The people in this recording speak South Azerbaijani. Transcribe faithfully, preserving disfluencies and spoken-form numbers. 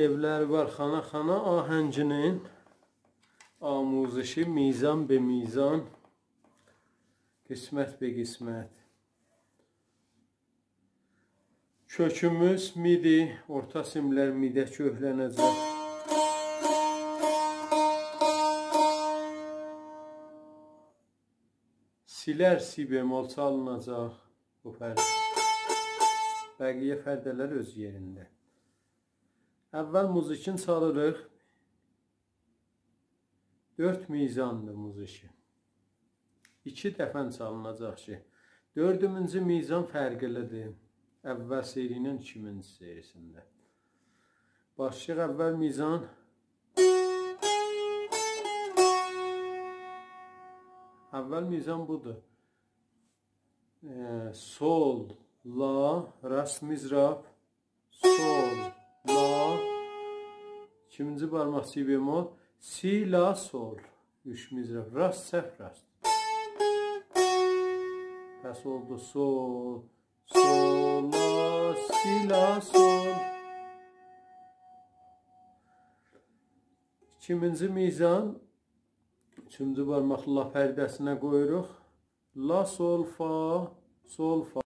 ائولری وار خانا خانا آهنگینین آموزشی میزان به میزان، قسمت به قسمت. کؤکوموز می‌دی، اورتا سیملر می‌ده کؤکلنه‌جک. سی‌لر سی بمل چالیناجاق بو پرده. بقیه پرده‌لر اؤز یئرینده. اول موزیکین چالیریق. دؤرد میزاندیر موزیکی. ایکی دفعه چالیناجاق کی، دؤردونجو میزان فرقلی‌دیر اول سری ایله ایکینجی سری‌سینده. باشلاییق اول میزان. اول میزان بودور. ائ، سل، لا، راست مضراب، سل، لا، ایکینجی بارماق سی بمل، سی، لا، سل. اوچ مضراب، راست، چپ، راست. پس اولدو سل، سل، لا، سی، لا، سل. ایکینجی میزان، اوچونجو بارماق لا پرده‌سینه قویوروق. لا، سل، فا، سل، فا.